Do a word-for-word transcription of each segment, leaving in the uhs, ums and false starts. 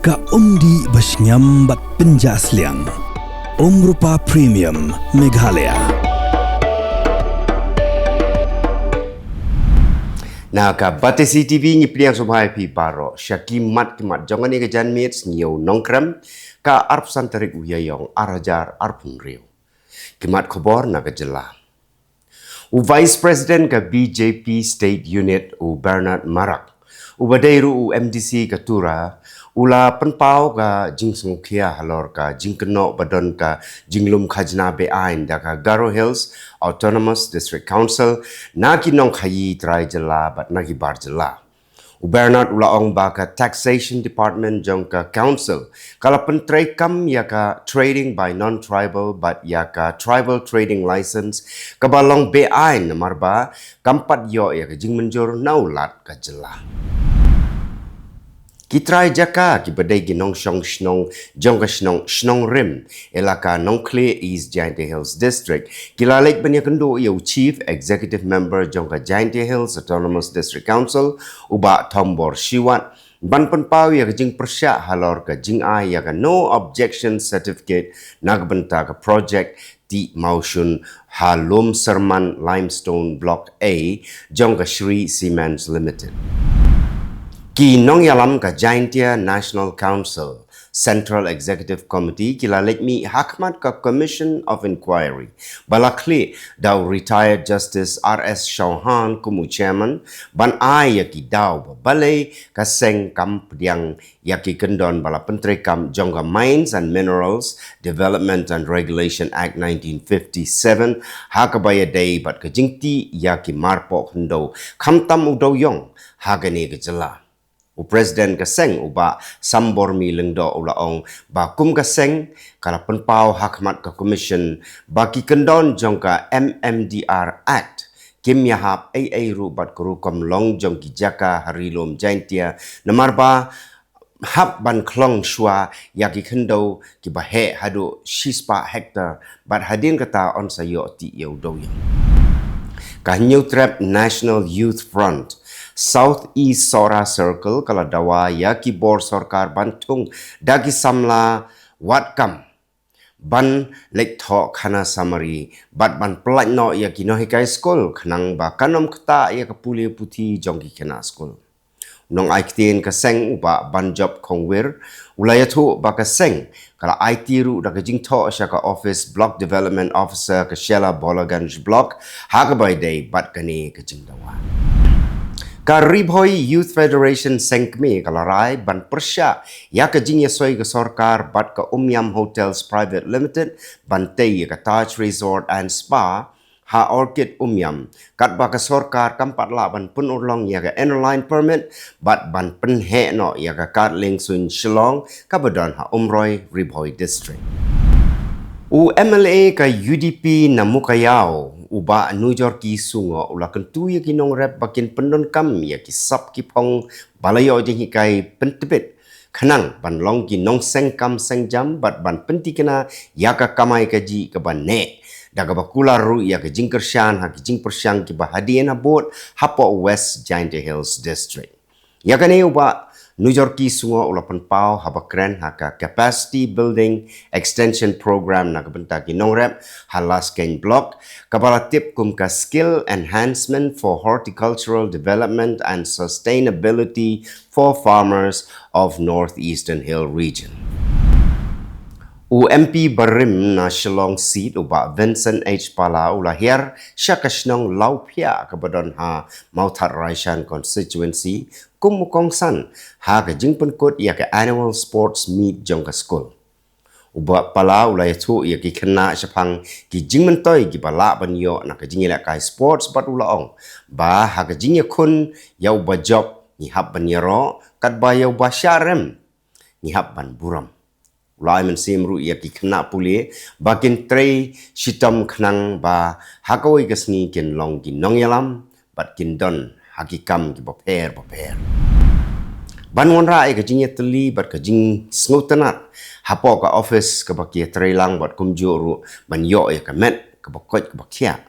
Ka umdih ba shngiam bad pynjah sliang. Umrupa Premium Meghalaya. Na ka Batesi T V ngi pdiang sngewbha ïa phi baroh sha ki mat ki mat jong kane ka janmiet Sngi U Nongkrem, ka arphew san tarik u Ïaïong ar hajar arphew hynriew. Ki mat khubor na ka jylla. U Vice President ka B J P State Unit u Bernard Marak, uba dei ruh u M D C ka Tura, u la pynpaw ka jingsngewkhia halor ka jingkynnoh ba don ka jinglum khajna beaiñ da ka Garo Hills Autonomous District Council na ki nongkhaïi trai jylla bad na ki bar jylla. U Bernard u la ong ba ka Taxation Department jong ka Council ka la pyntreikam ïa ka Trading by Non-Tribal bad ïa ka Tribal Trading License kaba long beaiñ namar ba kam pat ïoh ïa ka jingmynjur na u Lat ka jylla. Ki trai jaka kiba dei ki nongshong shnong jong ka shnong Shnongrim, Elaka Nongkhlieh, East Jaintia Hills District, ki la leit ban ïakynduh ïa u Chief Executive Member jong ka Jaintia Hills Autonomous District Council, u Bah Thombor Shiwat, ban pynpaw ïa ka jingpyrshah halor ka jingai ïa ka No Objection Certificate na ka bynta ka project tih mawshun ha Lum Serman Limestone Block A jong ka Shree Cements Limited. Ki nongïalam ka Jaintia National Council Central Executive Committee ki la leit mih ha khmat ka Commission of Inquiry ba la khlieh da u Retired Justice R S Chauhan kum u Chairman, ban ai ïa ki daw ba balei ka seng kam pdiang ïa ki kyndon ba la pyntreikam jong ka Mines and Minerals Development and Regulation Act nineteen fifty-seven, ha kaba ïadei bad ka jingtih ïa ki marpoh khyndew khamtam u dewiong ha kane ka jylla. U President ka seng u Bah Sambormi Lyngdoh u la ong ba kum ka seng ka la pynpaw ha khmat ka Commission ba ki kyndon jong ka M M D R Act kim ïahap ei ei ruh bad ka rukom long jong ki jaka ha Ri Lum Jaintia, namar ba hap ban khlong shuwa ïa ki khyndew kiba heh haduh shispah hektar bad hadien kata yn sa ïoh tih ïa u dewiong. Ka Hynñiewtrep National Youth Front South East Sohra Circle ka la dawa ïa ki bor sorkar ban thung da ki samla wad kam ban leit thoh khana samari bad ban pyllait noh ïa ki nonghikai skul khnang ba kan ym ktah ïa ka pule puthi jong ki khynnah skul. U nongai ktien ka seng u Bah Banjop Khongwir u la ïathuh ba ka seng ka la aiti ruh da ka jingthoh sha ka office Block Development Officer ka Shella Bolaganj Block ha kaba ïadei bad kane ka jingdawa. Ka Ri Bhoi Youth Federation seng kmie ka la rai ban pyrshah ïa ka jingïasoi ka sorkar bad ka Umiam Hotels Private Limited ban tei ïa ka Taj Resort and Spa ha Orchid Umiam, katba ka sorkar kam pat lah ban pynurlong ïa ka Inner Line Permit bad ban pynheh noh ïa ka kad liengsuiñ Shillong kaba don ha Umroi, Ri Bhoi District. U M L A ka U D P na Mowkaiaw, u Bah Nujorki Sungoh u la kyntu ïa ki nongrep ba kin pyndonkam ïa ki sap ki phong ba la ïoh jinghikai pyntbit khnang ban long ki nongseng kam seng jam bad ban pyntikna ïa ka kamai kajih kaba neh da kaba kular ruh ïa ka jingkyrshan ha ki jingpyrshang kiba hadien habud hapoh West Jaintia Hills District. Ïa kane u Bah Nujorki Sungoh u la pynpaw haba kren ha ka Capacity Building Extension Program na ka bynta ki nongrep ha Laskeiñ Block, kaba la tip kum ka Skill Enhancement for Horticultural Development and Sustainability for Farmers of Northeastern Hill Region. U M P barim na Shillong Seat u Bah Vincent H Pala u la hiar sha ka shnong Lawphiah kaba don ha Mawthadraishan Constituency kum u kongsan ha ka jingpynkut ïa ka Annual Sports Meet jong ka skul. U Bah Pala u la ïathuh ïa ki khynnah shaphang ki jingmyntoi kiba lah ban ïoh na ka jingïalehkai sports bad u la ong ba ha ka jingïakhun ïa u Bah Jop ngi hap ban ïaroh katba ïa u Bah Shahrem ngi hap ban burom. U la ai mynsiem ruh ïa ki khynnah pule ba kin trei shitom khnang ba ha kawei ka sngi kin long ki nongïalam bad kin don ha ki kam kiba pher bapher. Ban wanrah ïa ka jingïatylli bad ka jingsngewtynnat hapoh ka office kaba ki ïatreilang bad kumjuh ruh ban ïoh ïa ka met kaba koit kaba khiah,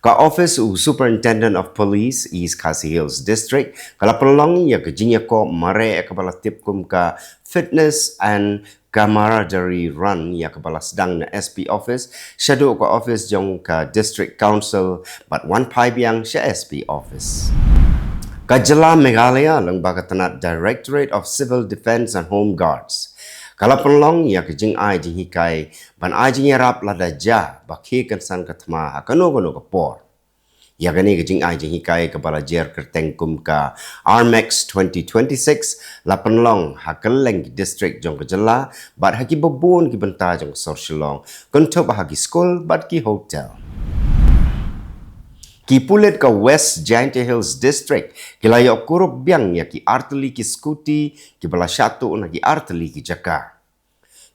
Ka office u Superintendent of Police East Khasi Hills District ka la pynlong ïa ka jingïakob mareh kaba la tip kum ka Fitness and Camaraderie Run ïa kaba la sdang na S P office shaduh ka office jong ka District Council bad wan phai biang sha S P office. Ka jylla Meghalaya lyngba ka tnat Directorate of Civil Defence and Home Guards ka la pynlong ïa ka jingai jinghikai ban ai jingïarap lada jia ba khie kynsan ka thma ha kano kano ka por. Ïa kane ka jingai jinghikai kaba la jer kyrteng kum ka Armex twenty twenty-six la pynlong ha kylleng ki district jong ka jylla bad ha kiba bun ki bynta jong ka sor Shillong, kynthup ha ki skul bad ki hotel. Ki pulit ka West Jaintia Hills District ki la ïoh kurup biang ïa ki artylli ki scooty kiba la shah tuh na ki artylli ki jaka.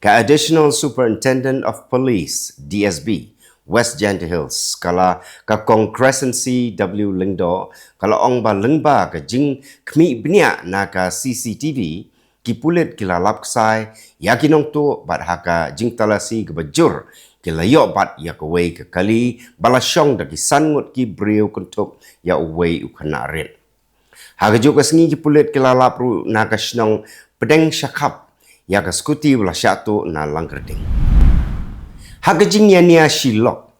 Ka Additional Superintendent of Police, D S B, West Jaintia Hills, ka la ka Kong Crescency W Lyngdoh, ka la ong ba lyngba ka jingkhmih bniah na ka C C T V, ki pulit ki la lap ksai ïa ki nongtuh bad ha ka jingtalasi kaba jur ki la ïoh bat ïa kawei ka kali ba la shong da ki san ngut ki briew kynthup ïa uwei u khynnah rit. Ha kajuh ka sngi ki pulit ki la lap ruh na ka shnong Pdeng Shakhap ïa ka scooty ba la shah tuh na Langkyrding. Ha ka jingïania shi lok,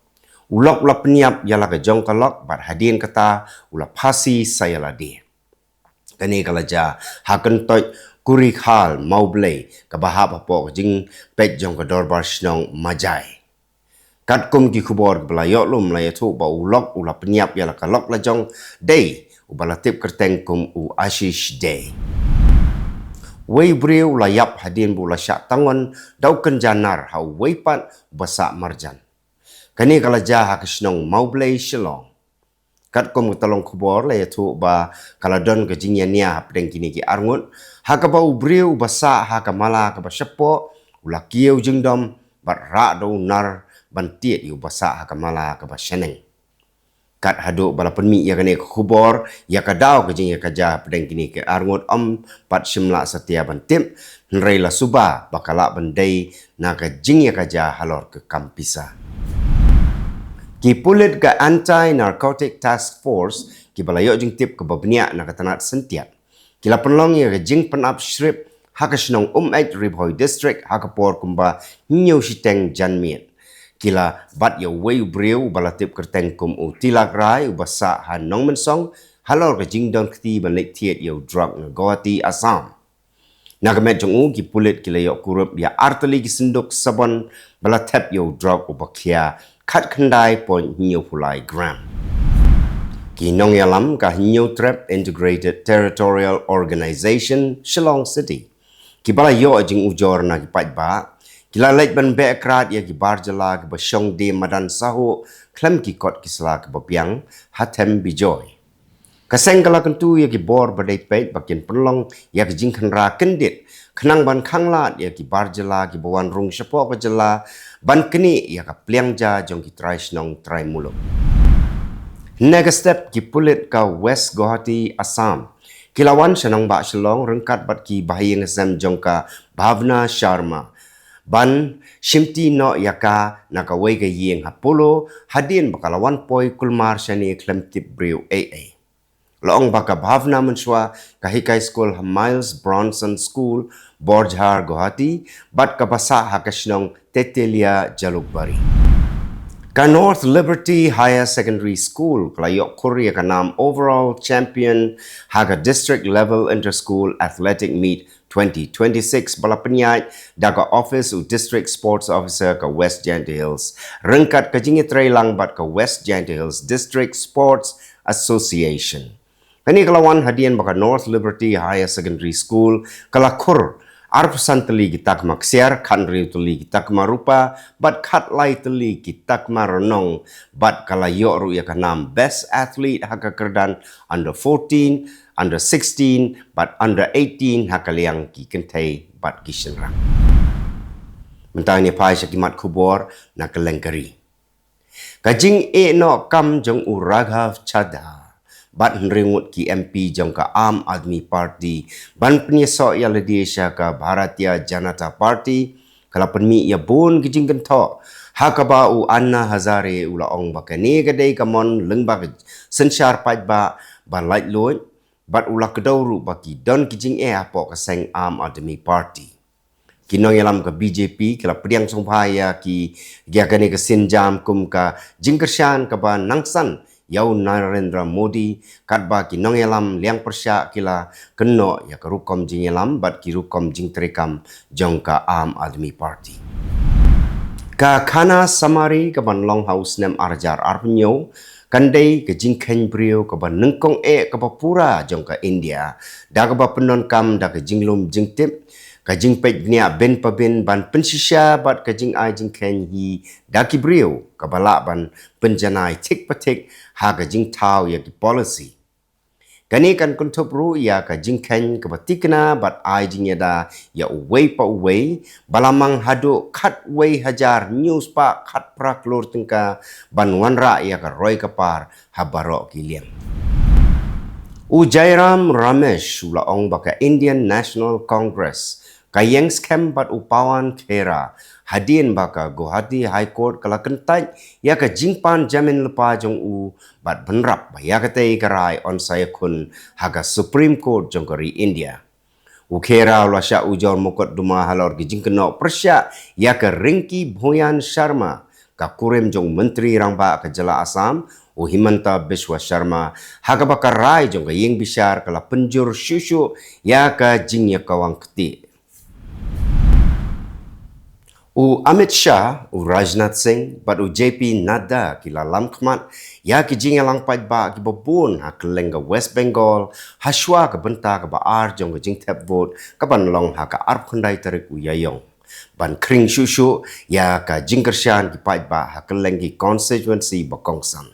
u lok u la pynïap ïa la ka jong ka lok bad hadien kata u la phasi sa ïa lade. Kane ka la jia ha Kyntoit Kurikhal Mawblei kaba hap hapoh ka jingpeit jong ka Dorbar Shnong Majai. Katkum ki khubor ba la ïoh lum la ïathuh ba u lok u la pynïap ïa la ka lok la jong dei uba la tip kyrteng kum u Ashish Dey. Wei briew u la ïap hadien ba u la shah tangon da u kynja nar ha uwei pat uba sah marjan. Kane ka la jia ha ka shnong Mawblei Shillong. Katkum ka tyllong khubor la ïathuh ba ka la don ka jingïania hapdeng kine ki arngut ha kaba u briew uba sah ha ka mala kaba shapoh u la kiew jingdom bad rah da u nar ban tied ïa uba sah ha ka mala kaba shaneng. Kat haduh ba la pynmih ïa kane ka khubor ïa ka daw ka jingïakajia hapdeng kine ki arngut ym pat shym lah satia ban tip, hynrei la suba ba ka lah ban dei na ka jingïakajia halor ka kam pisa. Ki pulit ka Anti Narcotic Task Force kiba la ïoh jingtip kaba bniah na ka tnat Syntiat ki la pynlong ïa ka jingpynap shrip ha ka shnong Umeit Ri Bhoi District ha ka por kumba hynñiew shiteng janmiet. Ki la bat ïa uwei u briew uba la tip kyrteng kum u Tilak Rai uba sah ha Nongmynsong halor ka jingdon kti ban leit thied ïa u drok na Guwahati, Assam. Na ka met jong u ki pulit ki la ïoh kurup ïa artylli ki synduk sabon ba la thep ïa u drok uba khia khatkhyndai point hynñiew phew lai gram. Ki nongïalam ka Hynñiewtrep Integrated Territorial Organization Shillong City kiba la ïoh jingujor na ki paidbah ki la leit ban beh krad ïa ki bar jylla kiba shong die madan sahuh khlem ki kot ki sla kiba biang ha Them Bijoy. Ka seng ka la kyntu ïa ki bor ba dei peit ba kin pynlong ïa ka jingkhynra kyndit khnang ban khanglad ïa ki bar jylla kiba wan rung shapoh ka jylla ban knieh ïa ka pliang ja jong ki trai shnong trai muluk. Hynne ka step ki pulit ka West Guwahati, Assam ki la wan sha nongbah Shillong ryngkat bad ki bahaïing hasem jong ka Bhavna Sharma ban shimti noh ïa ka na kawei ka ïing ha Polo hadien ba ka la wan poi kulmar shane khlem tip briew ei ei. La ong ba ka Bhavna mynshuwa ka hikai skul ha Miles Bronson School, Borjhar, Guwahati bad kaba sah ha ka shnong Tetelia, Jalukbari. Ka North Liberty Higher Secondary School ka la ïoh khur ïa ka nam Overall Champion ha ka District Level Inter-School Athletic Meet twenty twenty-six ba la pynïaid da ka office u District Sports Officer ka West Jaintia Hills ryngkat ka jingïatreilang bad ka West Jaintia Hills District Sports Association. Kane ka la wan hadien ba ka North Liberty Higher Secondary School ka la khur arphew san tylli ki takma ksiar, khathynriew tylli ki takma rupa bad khatlai tylli ki takma rnong bad ka la ïoh ruh ïa ka nam Best Athlete ha ka kyrdan under fourteen, under sixteen bad under eighteen ha ka liang ki kynthei bad ki shynrang. Mynta ngin ïa phai sha ki mat khubor na kylleng ka ri. Ka jingeh noh kam jong u Raghav Chadha bad hynriew ngut ki M P jong ka Aam Aadmi Party ban pynïasoh ïa lade sha ka Bharatiya Janata Party la pynmih ïa bun ki jingkynthoh, ha kaba u Anna Hazare u la ong ba kane ka dei ka mon lyngba ka synshar paidbah ba laitluid, bad u la kdew ruh ba ki don ki jingeh hapoh ka seng Aam Aadmi Party. Ki nongïalam ka B J P ki la pdiang sngewbha ïa ki, ïa kane ka sienjam kum ka jingkyrshan kaba nangsan ïa u Narendra Modi, katba ki nongïalam liang pyrshah ki la kynnoh ïa ka rukom jingïalam bad ki rukom jingtreikam jong ka Aam Aadmi Party. Ka Khana Samari kaban long ha u snem ar hajar arphew hynñiew kan dei ka jingkheiñ briew kaba nyngkong eh kaba pura jong ka India, da kaba pyndonkam da ka jinglum jingtip, ka jingpeit bniah bin pa bin ban pynshisha bad ka jingai jingkheiñ hi da ki briew, kaba lah ban pynjanai thik pa thik ha ka jingthaw ïa ki policy. Kane kan kynthup ruh ïa ka jingkheiñ kaba tikna bad ai jingïada ïa uwei pa uwei, ba la mang haduh khatwei hajar hynñiew spah khatphra klur tyngka ban wanrah ïa ka roi ka par ha baroh ki liang. U Jairam Ramesh u la ong ba ka Indian National Congress ka ïeng skhem bad u Pawan Khera, hadien ba ka Guwahati High Court ka la kyntait ïa ka jingpan jamin lypa jong u, bad bynrap ba ïa katei ka rai yn sa ïakhun ha ka Supreme Court jong ka ri India. U Khera u la shah ujor mukotduma halor ki jingkynnoh pyrshah ïa ka Rinki Bhuyan Sharma, ka kurim jong u Myntri Rangbah ka jylla Assam, u Himanta Biswa Sharma, ha kaba ka rai jong ka ïing bishar ka la pynjur shuh shuh ïa ka jingïakawang kti. U Amit Shah, u Rajnath Singh bad u J P Nadda ki la lamkhmat ïa ki jingïalang paidbah kiba bun ha kylleng ka West Bengal, ha shuwa ka bynta kaba ar jong ka jingthep vote kaban long ha ka arphew khyndai tarik u Ïaïong, ban khring shuh shuh ïa ka jingkyrshan ki paidbah ha kylleng ki constituency ba kongsan.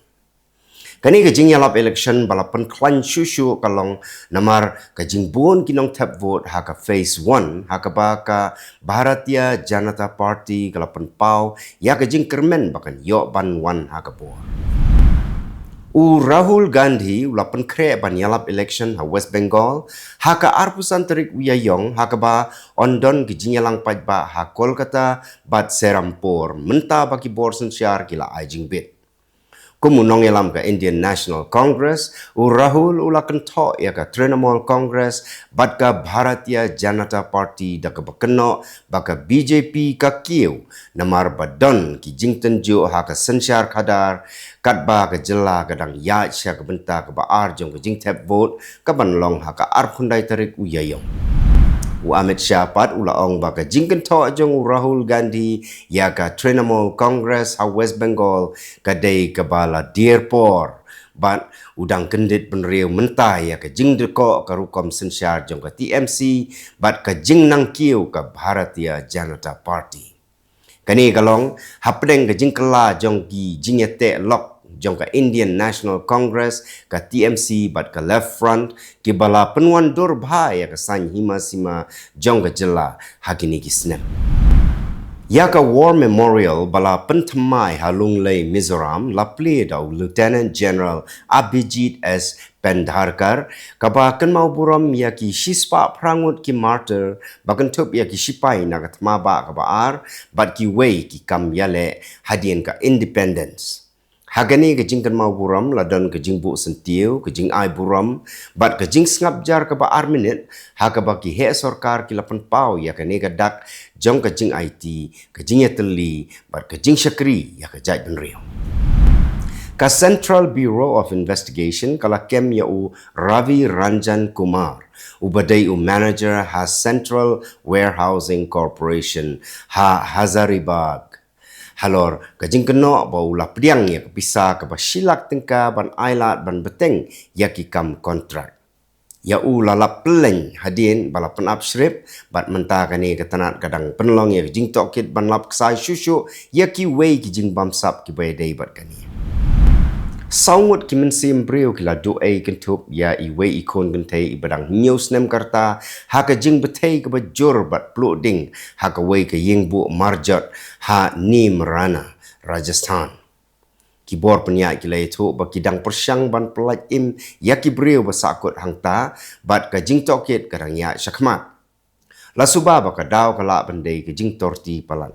Kane ka jingïalap election ba la pynkhlaiñ shuh shuh ka long namar ka jingbun ki nongthep vote ha ka phase one, ha kaba ka Bharatiya Janata Party ka la pynpaw ïa ka jingkyrmen ba kan ïoh ban wan ha ka bor. U Rahul Gandhi u la pynkhreh ban ïalap election ha West Bengal ha ka arphew san tarik u Ïaïong, ha kaba yn don ki jingïalang paidbah ha Kolkata bad Serampore, mynta ba ki bor synshar ki la ai jingbit. Kum u nongïalam ka Indian National Congress, u Rahul u la kynthoh ïa ka Trinamool Congress bad ka Bharatiya Janata Party, da kaba kynnoh ba ka B J P ka kiew namar ba don ki jingtynjuh ha ka synshar khadar, katba ka jylla ka dang ïaid sha ka bynta kaba ar jong ka jingthep vote kaban long ha ka arphew khyndai tarik u Ïaïong. U Amit Shah pat u la ong ba ka jingkynthoh jong u Rahul Gandhi ïa ka Trinamool Congress ha West Bengal ka dei kaba la dier por, bad u dang kyndit bynriew mynta ïa ka jingdkoh ka rukom synshar jong ka T M C bad ka jingnang kiew ka Bharatiya Janata Party. Kane ka long hapdeng ka jingkylla jong ki jingïateh lok jong ka Indian National Congress, ka T M C bad ka Left Front, kiba la pynwandur bha ïa ka saiñ hima sima jong ka jylla ha kine ki snem. Ïa ka War Memorial ba la pynthymmai ha Lunglei, Mizoram, la plie da u Lieutenant General Abhijit S Pendharkar, kaba kynmaw burom ïa ki shispah phra ngut ki martyr, ba kynthup ïa ki shipai na ka thma bah kaba ar bad kiwei ki kam ïaleh hadien ka independence. Ha kane ka jingkynmaw burom la don ka jingbuh syntiew, ka jingai burom bad ka jingsngap jar kaba ar minit, ha kaba ki heh sorkar ki la pynpaw ïa kane ka dak jong ka jingaiti, ka jingïatylli bad ka jingshakri ïa ka jaitbynriew. Ka Central Bureau of Investigation ka la kem ïa u Ravi Ranjan Kumar, uba dei u manager ha Central Warehousing Corporation ha Hazaribagh, halor ka jingkynnoh ba u la pdiang ïa ka pisa kaba shi lak tyngka ban ailad ban bteng ïa ki kam kontrak. Ïa u la lap pyllein hadien ba la pynap shrip, bad mynta kane ka tnat ka dang pynlong ïa ka jingtohkit ban lap ksai shuh shuh ïa kiwei ki jingbamsap kiba ïadei bad kane. Saw ngut ki mynsiem briew ki la duh ei kynthup ïa iwei i khun kynthei iba dang hynñiew snem ka rta ha ka jingbthei kaba jur bad pluh ding ha kawei ka ïingbuh marjot ha Neemrana, Rajasthan. Ki bor pynïaid ki la ïathuh ba ki dang pyrshang ban pyllait im ïa ki briew ba sahkut hangta, bad ka jingtohkit ka dang ïaid shakhmat. La suba ba ka daw ka lah ban dei ka jingtorti palat.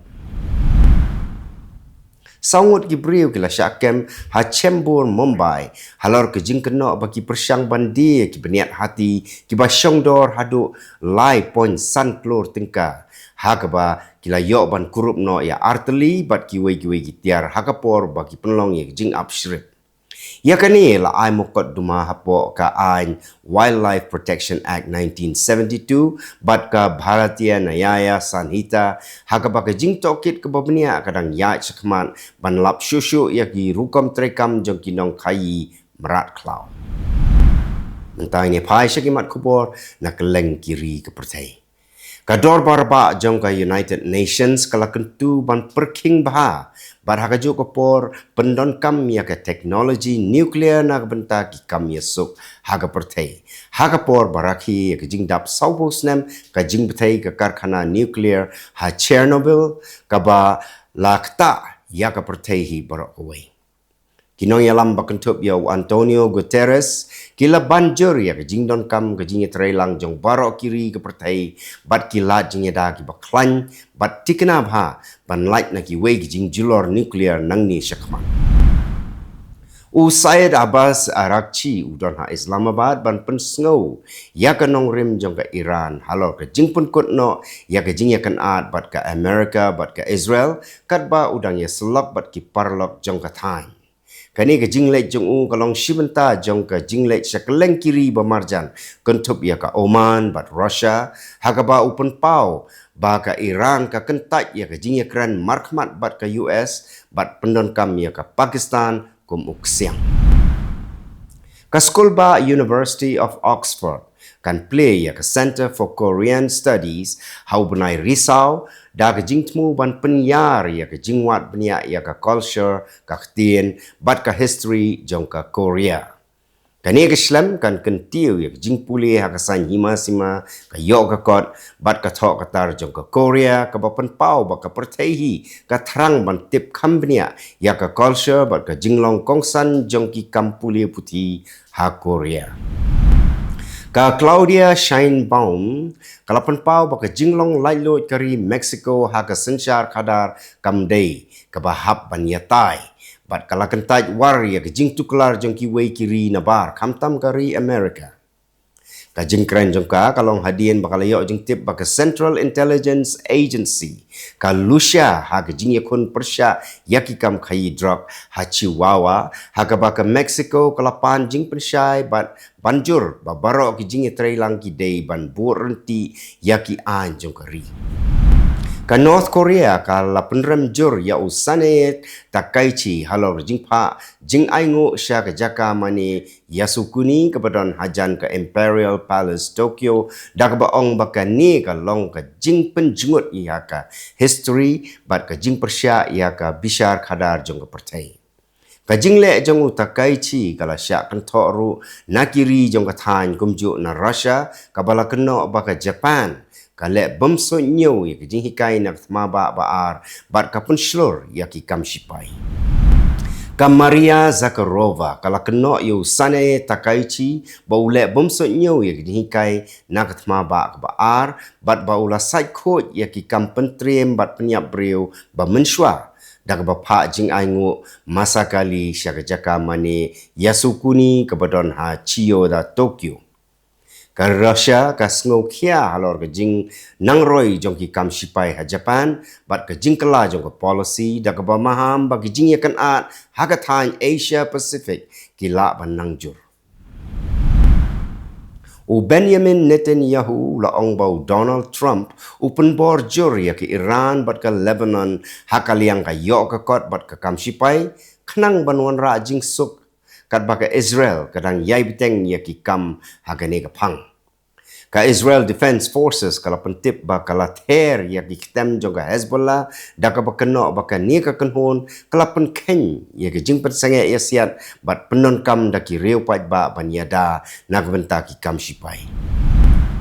Saw ngut ki briew ki la shah kem ha Chembur, Mumbai, halor ka jingkynnoh ba ki pyrshang ban die ki bniat hati kiba shongdor haduh lai point san klur tyngka, ha kaba ki la ïoh ban kurup noh ïa artylli bad kiwei kiwei ki tiar ha ka por ba ki pynlong ïa ka jingap shrip. Ïa kane la ai mukotduma hapoh ka aiñ Wildlife Protection Act nineteen seventy-two bad ka Bharatiya Nyaya Sanhita, ha kaba ka jingtohkit kaba bniah ka dang ïaid shakhmat ban lap shuh shuh ïa ki rukom treikam jong ki nongkhaïi mrad khlaw. Mynta ngin ïa phai sha ki mat khubor na kylleng ki ri ka pyrthei. Ka dorbar bah jong ka United Nations ka la kyntu ban pyrkhing bha bad ha kajuh ka por pyndonkam ïa ka technology nuclear na ka bynta ki kam ïasuk ha ka pyrthei, ha ka por ba rakhe ïa ka jingdap sawphew snem ka jingbthei ka karkhana nuclear ha Chernobyl, kaba la ktah ïa ka pyrthei hi baroh kawei. Ki nongïalam ba kynthup ïa u Antonio Guterres ki la ban jur ïa ka jingdonkam ka jingïatreilang jong baroh ki ri ka pyrthei bad ki lad jingïada kiba khlaiñ bad thikna bha ban lait na kiwei ki jingjulor nuclear nangne shakhmat. U Syed Abbas Araghchi u don ha Islamabad ban pynsngew ïa ka nongrim jong ka Iran halor ka jingpynkut noh ïa ka jingïakynad bad ka Amerika bad ka Israel, katba u dang ïasyllok bad ki paralok jong ka thaiñ. Kane ka jingleit jong u ka long shi bynta jong ka jingleit sha kylleng ki ri ba marjan, kynthup ïa ka Oman bad Russia, ha kaba u pynpaw ba ka Iran ka kyntait ïa ka jingïakren markhmat bad ka U S bad pyndonkam ïa ka Pakistan kum u ksiang. Ka skul bah University of Oxford kan plie ïa ka Centre for Korean Studies ha u bnai Risaw da ka jingthmu ban pynïar ïa ka jingwad bniah ïa ka culture, ka ktien bad ka history jong ka Korea. Kane ka shlem kan kyntiew ïa ka jingpule ha ka saiñ hima sima, ka ïoh ka kot bad ka thoh ka tar jong ka Korea, kaba pynpaw ba ka pyrthei hi ka thrang ban tip kham bniah ïa ka culture bad ka jinglong kongsan jong ki kam pule puthi ha Korea. Ka Claudia Sheinbaum ka la pynpaw ba ka jinglong laitluid ka ri Mexico ha ka synshar khadar kam dei kaba hap ban ïatai bad ka la kyntait war ïa ka jingtuklar jong kiwei ki ri nabar, khamtam ka ri Amerika. Ka jingkren jong ka ka long hadien ba ka la ïoh jingtip ba ka Central Intelligence Agency ka lusha ha ka jingïakhun pyrshah ïa ki kam khaïi drok ha Chihuahua, ha kaba ka Mexico ka la pan jingpynshai bad ban jur ba baroh ki jingïatreilang ki dei ban buh ryntih ïa ki aiñ jong ka ri. Ka North Korea ka la pynrem jur ïa u Sanae Takaichi halor jingphah jingainguh sha ka jaka mane Yasukuni kaba don hajan ka Imperial Palace Tokyo, da kaba ong ba kane ka long ka jingpynjngut ïa ka history bad ka jingpyrshah ïa ka bishar khadar jong ka pyrthei. Ka jingleh jong u Takaichi ka la shah kynthoh ruh na ki ri jong ka thaiñ kumjuh na Russia, kaba la kynnoh ba ka Japan ka leh bym suidñiew ïa ka jinghikai na ka thma bah ba ar bad ka pynshlur ïa ki kam shipai. Ka Maria Zakharova ka la kynnoh ïa u Sanae Takaichi ba u leh bym suidñiew ïa ka jinghikai na ka thma bah kaba ar bad ba u la sait khuid ïa ki kam pyntriem bad pynïap briew ba mynshuwa, da kaba phah jingainguh masakali sha ka jaka mane Yasukuni kaba don ha Chiyoda, Tokyo. Ka Russia ka sngewkhia halor ka jingnangroi jong ki kam shipai ha Japan bad ka jingkylla jong ka policy, da kaba maham ba ki jingïakynad ha ka thaiñ Asia Pacific ki lah ban nang jur. U Benjamin Netanyahu u la ong ba u Donald Trump u pynbor jur ïa ka Iran bad ka Lebanon ha ka liang ka ïoh ka kot bad ka kam shipai, khnang ban wanrah jingsuk, katba ka Israel ka dang ïai bteng ïa ki kam ha kane ka phang. Ka Israel Defense Forces ka la pyntip ba ka la ther ïa ki ktem jong ka Hezbollah, da kaba kynnoh ba kane ka kynhun ka la pynkheiñ ïa ka jingpynsangeh ïasiat bad pyndonkam da ki riew paidbah ban ïada na ka bynta ki kam shipai.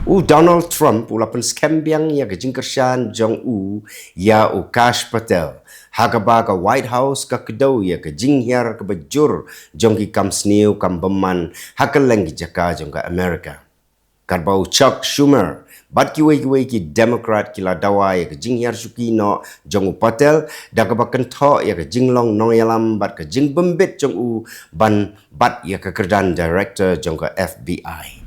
U Donald Trump u la pynskhem biang ïa ka jingkyrshan jong u ïa u Kash Patel, ha kaba ka White House ka kdew ïa ka jinghiar kaba jur jong ki kam sniew kam bymman ha kylleng ki jaka jong ka Amerika. Katba u Chuck Schumer Bad kiwei kiwei ki Democrat ki la dawa ïa ka jinghiar shuki noh jong u Patel, da kaba kynthoh ïa ka jinglong nongïalam bad ka jingbymbit jong u ban bat ïa ka kyrdan director jong ka F B I.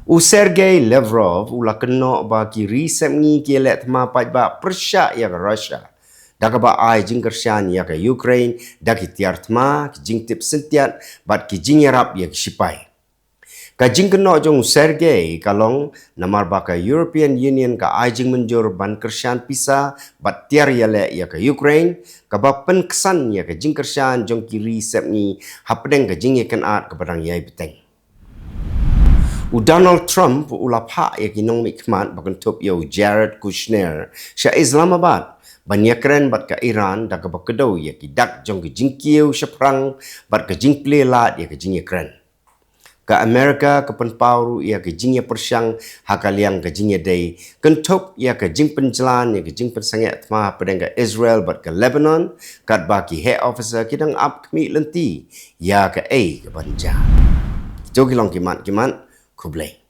U Sergei Lavrov u la kynnoh ba ki ri sepngi ki leh thma paidbah pyrshah ïa ka Russia, da kaba ai jingkyrshan ïa ka Ukraine da ki tiar thma, ki jingtip syntiat bad ki jingïarap ïa ki shipai. Ka jingkynnoh jong u Sergei ka long namar ba ka European Union ka ai jingmynjur ban kyrshan pisa bad tiar ïaleh ïa ka Ukraine, kaba pynksan ïa ka jingkyrshan jong ki ri sepngi hapdeng ka jingïakynad kaba dang ïai bteng. U Donald Trump u la phah ïa ki nongmihkhmat ba kynthup ïa u Jared Kushner sha Islamabad ban ïakren bad ka Iran da kaba kdew ïa ki dak jong ki jingkiew shaphrang bad ka jingplie lad ïa ka jingïakren. Ka Amerika ka pynpaw ruh ïa ka jingïapyrshang ha ka liang ka jingïadei kynthup ïa ka jingpynjlan ïa ka jingpynsangeh thma hapdeng ka Israel bad ka Lebanon, katba ki heh officer ki dang ap khmih lynti ïa kaei kaban jia. Kito ki long ki mat ki mat. Khublei.